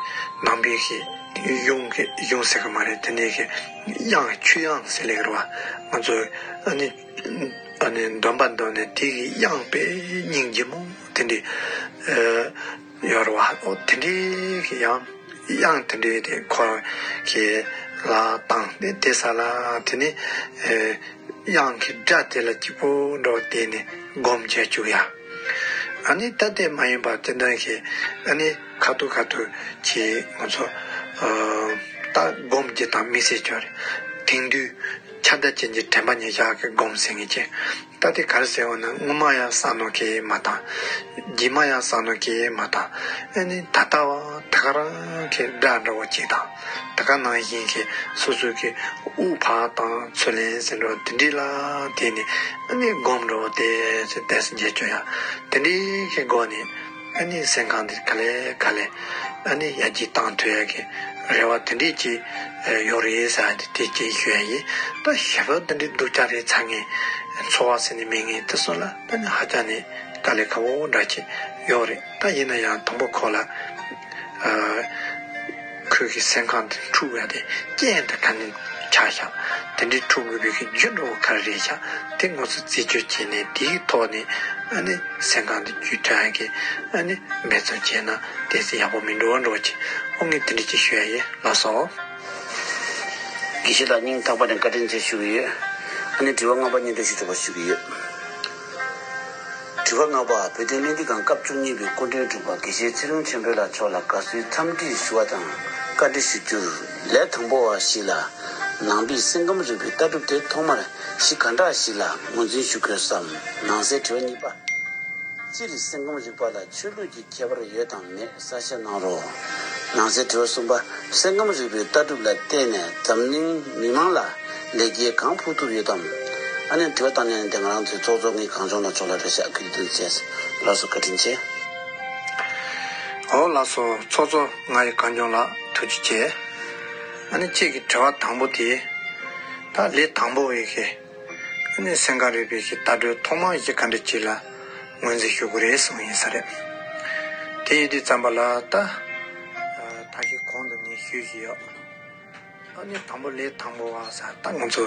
ནང་པའི་གི་གཞུང་གི་གཞུང་ཟེར་གི་མ་རེད། དེ་ནས་གི་དབྱངས། ཆོས་དབྱངས་ཟེར་ལེ་གི་རེད་བ། ང་ཚོ་ཨ་ནི། ཨ་ནི་འདོན་པ་འདོན་ནས་དེ་གི་དབྱངས་དཔེ་སྙིང་རྗེ་མོ་དེ་འདྲའི་ཡོད་རེད་བ། ཨོ་དེ་འདྲའི་གི་ཡང་དབྱངས་དེ་འདྲའི་དེ་ཁོ་གི་ལ་བཏང་སྟེ། དེ་ས་ལ་དེ་ནི་དབྱངས་ཀྱི་སྒྲ་དེ་ལ་སྐྱིད་པོ་འདྲ་བོ་བསྡད་ནས་སྒོམ་བྱས་བཅུག་ཡ། ཨ་ནི་ད་དེ་མ་ཡིན་པ་དེ་འདྲ་གི་ཨ་ནི་ཁ་ཐུག་ཁ་ཐུག་གི་ང་ཚོ་ད་སྒོམ་རྒྱག་སྟངས་དམིགས་བསལ་ཅིག་ཡོད་རེད། དེང་དུས་ཁྱབ་བརྡལ་ཅན་གྱི་དྲན་པ་ཉིད་བཞག་གི་སྒོམ་ཟེར་མཁན་ཅིག་ད་དེ་ག་རེ་ཟེར་བ་ན། སྔོན་མ་ཡང་བསམ་མནོ་གང་ཡང་མ་བཏང་། རྗེས་མ་ཡང་བསམ་མནོ་གང་ཡང་མ་བཏང་། ཨ་ནི་ད་ལྟ་བ་ད་ག་རང་གི་སྒྲ་འདྲ་བོ་ཅིག་དང་། ད་ག་ནང་བཞིན་གྱི་སོ་སོ་གི་དབུགས་འཕར་དང་ཚུར་ལེན་ཟེར་འདྲ་བོ་དེ་འདྲ་ལ་བརྟེན་ནས། ཨ་ནི་སྒོམ་འདྲ་བོ་དེ་ཚོ་ཏོག་ཙམ་རྒྱག་བཅུག་ཡ། དེ་འདྲའི་གི་སྒོ་ནས་ཨ་ནི་སེམས་ཁམས་དེ་ག་ལེ་ག་ལེ་ཨ་ནི་ཡར་རྒྱས་བཏང་ཐུབ་ཡ་གི་རེ་བ་དེ་འདྲའི་ཅིག་ཡོད་རེད་ཟེར་ཡ་དེ་དེ་ཅིག་ཞུ་ཡ་ཡིན། ད་ཞེ་པོ་དེ་འདྲའི་སྡུག་ཅག་རེད་ཚ་ངེས། འཚོ་བ་ཟེར་ནས་མེད་མཁན་དེ་ཚོ་ལ་ད་ནི་ཧ་ཅང་ནས་དཀའ་ལས་ཁག་པོ་འདྲ་ཅིག་ཡོད་རེད། ད་ཡིན་ན་ཡང་དང་པོ་ཁོ་ལ་ཨ་ཁོའི་གི་སེམས་ཁམས་དེ་འཁྲུག་ཡ་དེ་རྐྱེན་དེ་ག་ནས་ཆགས་ཤག་དེ་འདྲའི་འཁྲུག་དགོས་པའི་གི་རྒྱུ་འདྲ་བོ་ག་རེ་རེད་ཤག་དེ་ང་ཚོ་རྩད་གཅོད་བྱས་ནས། དེའི་ཐོག་ནས་ཨ་ནི་སེམས་ཁམས་དེ་བཅོས་ཐུབ་ཡ་གི་ཨ་ནི་འབད་བརྩོན་བྱས་ན་ཏོག་ཙམ་ཡག་པོ་མི་འགྲོ་བ་འགྲོ་ཅིག་ཨོ་ངས་དེ་འདྲ་ཅིག་ཞུ་ཡ་ཡིན། ལགས་སོ། དགེ་བཤེས་ལགས་སྙིང་ཐག་པ་ནས་བཀའ་དྲིན་ཆེ་ཞུ་གི་ཡོད། ཨ་ནི་དྲི་བ་ལྔ་པ་སྙན་སྒྲོན་ཞུ་ཆོག་པ་ཞུ་གི་ཡོད། དྲི་བ་ལྔ་པ། བོད་དོན་གླེང་སྟེགས་ཁང་སྐབས་བཅུ་གཉིས་པའི་སྐུ་མགྲོན་དྲུག་པ་དགེ་བཤེས་ཚེ་རིང་ཆོས་འཕེལ་ལགས་མཆོག་ལ་དགའ་བསུའི་འཚམས་འདྲི་ཞུ་བ་དང་བཀའ་འདྲི་ཞུ་རྒྱུར། ལས་དང་པོ་བ་ཞིག་ལ་ནང་པའི་སེམས་ཁམས་རིག་པའི་ལྟ་གྲུབ་དེ་ཐོག་མར་གཞི་ག་འདྲ་ཞིག་ལ་ངོས་འཛིན་ཞུ་དགོས་སམ། ནང་གསེས་དྲི་བ་གཉིས་པ། སྤྱིར་སེམས་ཁམས་རིག་པ་ལ་ཆོས་ལུགས་ཀྱི་ཁྱད་པར་ཡོད་དམ་མེད་གསལ་བཤད་གནང་རོགས། ནང་གསེས་དྲི་བ་གསུམ་པ། སེམས་ཁམས་རིག་པའི་ལྟ་གྲུབ་ལ་བརྟེན་ནས་འཛམ་གླིང་མི་མང་ལ་ལེགས་སྐྱེས་གང་ཕུལ་ཐུབ་ཡོད་དམ། ཨ་ནི་དྲི་བ་བཏང་མཁན་དེ་ང་རང་ཚོའི་ཚོགས་གཙོ་ངའི་གངས་ལྗོངས་ལགས་མཆོག་ལ་རེད་ཤག་བཀའ་དྲིན་ཆེ། ལགས་སོ། བཀའ་དྲིན་ཆེ། ཨོ་ལགས་སོ། ཚོགས་གཙོ་ང་ཡི་གངས་ལྗོངས་ལགས་ཐུགས་རྗེ་ཆེ། ཨ་ནི་ཁྱེད་ཀྱི་དྲི་བ་དང་པོ་དེ། ད་ལས་དང་པོ་བའི་གི་ཨ་ནི་སེམས་ཁམས་རིག་པའི་གི་ལྟ་གྲུབ་ཐོག་མར་གཞི་ག་འདྲ་ཅིག་ལ་ངོས་འཛིན་ཞུ་དགོས་རེད་གསུངས་ཡིན་ས་རེད། དེ་ཡིན་དུས་ཙམ་པ་ལ་ད་ད་གིན་གོང་དུ་ངས་ཞུས་བཞིན་ཡོད། ཨ་ནི་དང་པོ་ལས་དང་པོ་བ་ཟེར། ད་ང་ཚོ་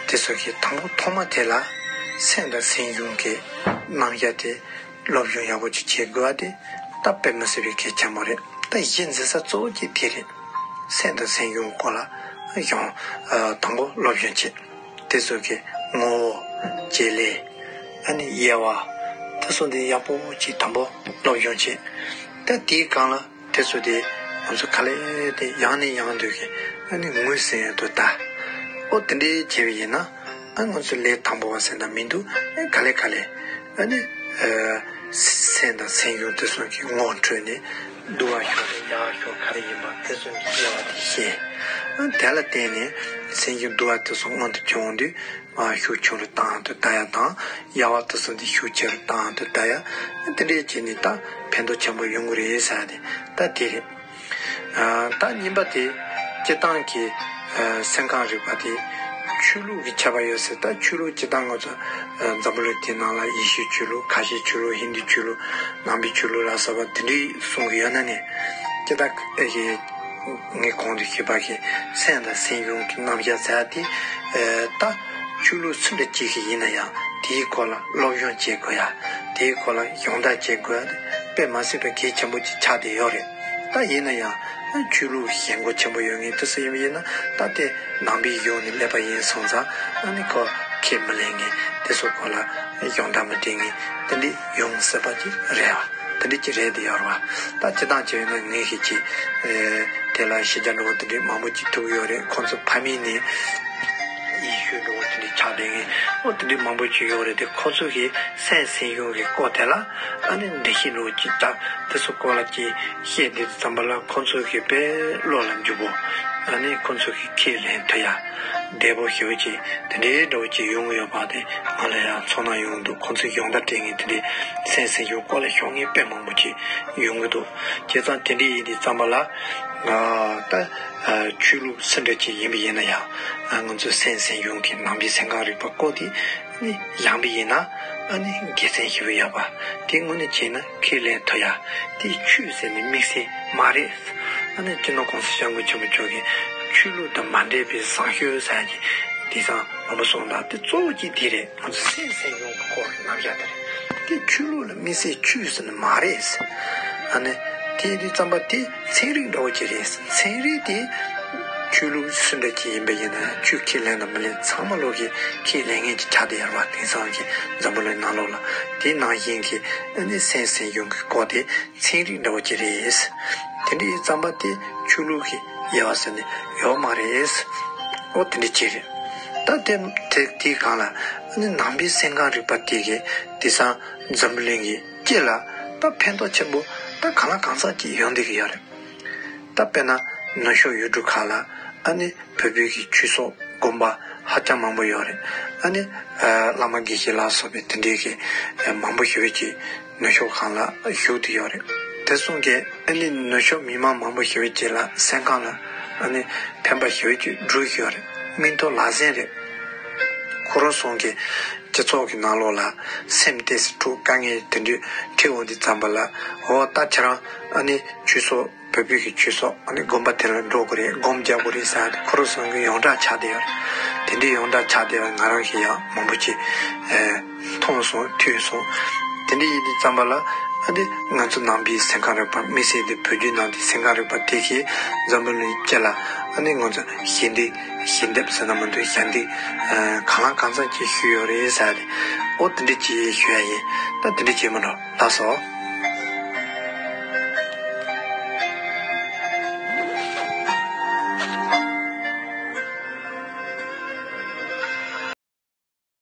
དེ་ཚོ་གི་དང་པོ་ཐོག་མ་དེ་ལ་སེམས་དང་སེམས་བྱུང་གི་རྣམ་གཞག་དེ་སློབ་སྦྱོང་ཡག་པོ་ཅིག་བྱེད་དགོས་པ་དེ་ད་དཔེ་མི་སྲིད་པའི་གལ་ཆེན་པོ་རེད། ད་གཞི་འཛིན་ས་གཙོ་བོ་གཅིག་དེ་རེད། སེམས་དང་སེམས་བྱུང་སྐོར་ལ་སྦྱོང་། ཨ། དང་པོ་སློབ་སྦྱོང་བྱེད། དེ་ཚོ་གི་ངོ་བོ། བྱེད་ལས། ཨ་ནི་དབྱེ་བ། དེ་ཚོ་འདི་ཡག་པོ་ཅིག་དང་པོ་སློབ་སྦྱོང་བྱེད། ད་དེའི་སྒང་ལ་དེ་ཚོ་དེ་ང་ཚོ་ག་ལེ་དེ་ཡང་ནས་ཡང་དུ་གི་ཨ་ནི་ངོས་ཟིན་ཡ་དུ་ད། ཨོ་དེ་འདྲའི་བྱས་པ་ཡིན་ན། ཨ་ང་ཚོ་ལས་དང་པོ་བ་ཟེར་ན་མི་འདུག་ཨ་ག་ལེ་ག་ལེ། ཨ་ནི། ཨ། སེམས་དང་སེམས་བྱུང་དེ་ཚོ་གི་ངོ་འཕྲོད་ནས་བསྡུ་བ་ཤོག་དང་ཡལ་བ་ཤོག་ག་རེ་ཡིན་པ་དེ་ཚོ་གི་དབྱེ་བ་དེ་ཤེས། ཨ་དེ་ལ་བརྟེན་ནས་སེམས་བྱུང་བསྡུ་བ་དེ་ཚོ་སྔོན་དུ་བྱུང་དུས། ཨ། ཤུགས་ཆུང་རུ་བཏང་དུ་ལྟ་ཡ་དང་། ཡལ་བ་དེ་ཚོ་འདི་ཤུགས་ཆེ་རུ་བཏང་དུ་ལྟ་ཡ། དེ་འདྲས་བྱས་ནས་ད་ཕན་ཐོགས་ཆེན་པོ་ཡོང་གི་རེད་ཟེར་ཡ་དེ་ད་དེ་རེད། ཨ། ད་གཉིས་པ་དེ་སྤྱིར་བཏང་གི། ཨ། སེམས་ཁམས་རིག་པ་དེ་ཆོས་ལུགས་ཀྱི་ཁྱད་པར་ཡོད་ཟེར། ད་ཆོས་ལུགས་སྤྱིར་བཏང་ང་ཚོ། ཨ། འཛམ་བུ་གླིང་འདིའི་ནང་ལ་ཡེ་ཤུའི་ཆོས་ལུགས། ཁ་ཆེའི་ཆོས་ལུགས། ཧིན་དུའི་ཆོས་ལུགས། ནང་པའི་ཆོས་ལུགས་ལ་སོགས་པ་དེ་འདྲས་གསུང་གི་ཡོད་ན་ནི། སྤྱིར་བཏང་ཨེ་ཧེ། ངས་གོང་དུ་ཞུས་པ་གི་སེམས་དང་སེམས་བྱུང་གི་རྣམ་གཞག་ཟེར་ཡ་དེ། ཨ། ད་ཆོས་ལུགས་སུ་འདྲ་ཅིག་གི་ཡིན་ན་ཡང་ དེའི་སྐོར་ལ་སློབ་སྦྱོང་བྱེད་དགོས་ཡ། དེའི་སྐོར་ལ་སྦྱོང་བརྡར་བྱེད་དགོས་ཡ་དེ་དཔེ་མ་སྲིད་པའི་གལ་ཆེན་པོ་ཅིག་ཆགས་བསྡད་ཡོད་རེད། ད་ཡིན་ན་ཡང་ཆོས་ལུགས་ཞེན་ཁོག་ཆེན་པོ་ཡོད་མཁན་དེ་ཚོ་ཡིན་པ་ཡིན་ན། ད་དེ་ནང་པའི་གཞུང་ནས་སླེབས་པ་ཡིན་སོང་ཙང་། ཨ་ནི་ཁོ་ཁས་མི་ལེན་མཁན་དེ་ཚོ་སྐོར་ལ་སྦྱོང་བརྡར་མི་སྤྲད་མཁན་དེ་འདྲ་ཡོང་སྲིད་པ་ཅིག་རེད་བ། དེ་འདྲ་ཅིག་རེད་དེ་ཡོད་རེད་བ། ད་སྤྱིར་བཏང་བྱས་ན་ངས་ཤེས་ཀྱི། ཨེ། དེ་ལ་ཤེས་བྱ་འདྲ་བོ་དེ་འདྲ་མང་པོ་ཅིག་ཐུག་ཡོད་རེད། ཁོང་ཚོ་ཕ་མེས་ནས་ཡེ་ཤུ་འདྲ་བོ་དེ་འདྲ་ཆགས་བསྡད་མཁན། ཨོ། དེ་འདྲ་མང་པོ་ཅིག་ཡོད་རེད་དེ། ཁོང་ཚོ་གིས་སེམས་སེམས་བྱུང་གི་སྐོར་དེ་ལ་ཨ་ནི་འགྲེལ་བཤད་འདྲ་བོ་ཅིག་བརྒྱབ། དེ་ཚོ་སྐོར་ལ་ཅིག་བཤད་དུས་ཙམ་པ་ལ་ཁོང་ཚོ་གིས་དཔེ་བློ་ལ་འཇུག་པོ། ཨ་ནི་ཁོང་ཚོ་གིས་ཁས་ལེན་ཐུབ་ཡ། བདེ་པོ་ཞེ་པོ་ཅིག་དེ་འདྲའི་འདྲ་བོ་ཅིག་ཡོང་གི་ཡོད་པ་དེ་ང་ལ་ཡང་ཚོར་སྣང་ཡོང་འདུག་ཁོང་ཚོས་སྦྱོང་བརྡར་སྤྲད་མཁན་དེ་འདྲའི་སེམས་སེམས་བྱུང་སྐོར་ལ་ཤོད་མཁན་དཔེ་མང་པོ་ཅིག་ཡོང་གི་འདུག་བྱས་ཙང་དེ་འདྲ་ཡིན་དུས་ཙམ་པ་ལ། ཨ། ད། ཨ། ཆོས་ལུགས་སུ་འདྲ་ཅིག་ཡིན་པ་ཡིན་ན་ཡང་། ཨ། ང་ཚོའི་སེམས་སེམས་བྱུང་གི་ནང་པའི་སེམས་ཁམས་རིག་པ་སྐོར་དེ་ནི་སྦྱངས་པ་ཡིན་ན། ཨ་ནི་དགེ་མཚན་ཞེ་པོ་ཡོད་པ། དེ་དངོས་གནས་བྱས་ན་ཁས་ལེན་ཐུབ་ཡ། དེ་ཆོས་ཟེར་ནས་དམིགས་བསལ་མ་རེད། ཨ་ནི་སྤྱི་ནོར་༸གོང་ས་༸སྐྱབས་མགོན་ཆེན་པོ་མཆོག་གིས་ཆོས་ལུགས་དང་མ་འདྲེས་པའི་བཟང་སྤྱོད་ཟེར་གྱི་དེང་སང་མང་པོ་གསུངས་པ་དེ་གཙོ་བོ་གཅིག་དེ་རེད། ང་ཚོ་སེམས་སེམས་བྱུང་གི་སྐོར་རྣམ་གཞག་དེ་རེད། དེ་ཆོས་ལུགས་ལ་དམིགས་བསལ་ཆོས་ཟེར་ནི་མ་རེད། ཨ་ནི་དེ་དུས་ཙམ་པ་དེ་ཚན་རིག་འདྲ་བོ་ཅིག་རེད། ཚན་རིག་དེ་ཆོས་ལུགས་སུ་འདྲ་ཅིག་ཡིན་པ་ཡིན་ན་ཆོས་ཁས་ལེན་དང་མི་ལེན་ཚང་མ་ལོག་གིས་ཁས་ལེན་མཁན་ཅིག་ཆགས་བསྡད་ཡོད་རེད་བ། དེང་སང་གི་འཛམ་བུ་གླིང་ནང་ལོགས་ལ། དེ་ནང་བཞིན་གྱི་ཨ་ནི་སེམས་སེམས་བྱུང་གི་སྐོར་དེ་ཚན་རིག་འདྲ་བོ་ཅིག་རེད། དེ་འདྲ་ཡིན་ཙམ་པ་དེ་ཆོས་ལུགས་ཀྱི་དབྱེ་བ་ཟེར་ནས་ཡོད་མ་རེད། ཨོ། དེ་འདྲ་ཅིག་རེད། ད་དེ་དེ་དེའི་སྒང་ལ་ཨ་ནི་ནང་པའི་སེམས་ཁམས་རིག་པ་དེ་གིས་དེང་སང་འཛམ་བུ་གླིང་གི་སྤྱི་ལ་ད་ཕན་ཐོགས་ཆེན་པོ་ད་གང་ལ་གང་འཚམ་ཅིག་ཡོང་བསྡད་ཀྱི་ཡོད་རེད། ད་དཔེར་ན་ནུབ་ཕྱོགས་ཡུལ་གྲུ་ཁག་ལ་ཨ་ནི་བོད་བོད་ཀྱི་ཆོས་ཚོགས་དགོན་པ་ཧ་ཅང་མང་པོ་ཡོད་རེད། ཨ་ནི། ཨ། བླ་མ་དགེ་བཤེས་ལ་སོགས་པའི་དེ་འདྲའི་གི་ཨ། མང་པོ་ཞེ་པོ་ཅིག་ནུབ་ཕྱོགས་ཁག་ལ་བཞུགས་བསྡད་ཡོད་རེད། དེ་སོང་གི་ཨ་ནི་ནུབ་ཕྱོགས་མི་མང་མང་པོ་ཞེ་པོ་ཅིག་ལ་སེམས་ཁམས་ལ་ཨ་ནི་ཕན་པ་ཞེ་པོ་ཅིག་འགྲུབ་ཡོད་རེད། མིག་མཐོང་ལག་ཟིན་རེད། ཁོ་རང་ཚོ་གི་སྤྱི་ཚོགས་ཀྱི་ནང་ལོགས་ལ་སེམས་ཏོག་ཙམ་འཁྲུག་དཀའ་ངལ་དེ་འདྲ་འཕྲད་འོང་དུས་ཙམ་པ་ལ། འོ། ད་ཁྱེད་རང་ཨ་ནི་ཆོས་ཚོགས། བོད་བོད་ཀྱི་ཆོས་ཚོགས་ཨ་ནི་དགོན་པ་དེ་ལ་འགྲོ་དགོས་རེད། སྒོམ་རྒྱག་དགོས་རེད་ཟེར་ཏེ་ཁོ་རང་ཚོ་གི་ཡོངས་གྲགས་ཆགས་བསྡད་ཡོད་རེད། དེ་འདྲའི་ཡོངས་གྲགས་ཆགས་བསྡད་པ་ང་རང་གིས་ཡང་མང་པོ་ཅིག་ཨེ། མཐོང་སོང་། ཐོས་སོང་། དེ་འདྲ་ཡིན་དུས་ཙམ་པ་ལ་ཨ་ནི་ང་ཚོ་ནང་པའི་སེམས་ཁམས་རིག་པ། དམིགས་བསལ་དུ་བོད་བརྒྱུད་ནང་བསྟན་སེམས་ཁམས་རིག་པ་དེ་གིས་འཛམ་བུ་གླིང་སྤྱི་ལ་ཨ་ནི་ང་ཚོ་ཞལ་འདེབས། ཞལ་འདེབས་ཟེར་ན་མི་འདུག་ཞལ་འདེབས་ཨ། གང་ལ་གང་འཚམ་ཅིག་ཞུས་ཡོད་རེད་ཟེར་ཏེ། ཨོ། དེ་འདྲ་ཅིག་ཞུ་ཡ་ཡིན། ད་དེ་འདྲ་བྱེད་མི་འགྲོ། ལགས་སོ།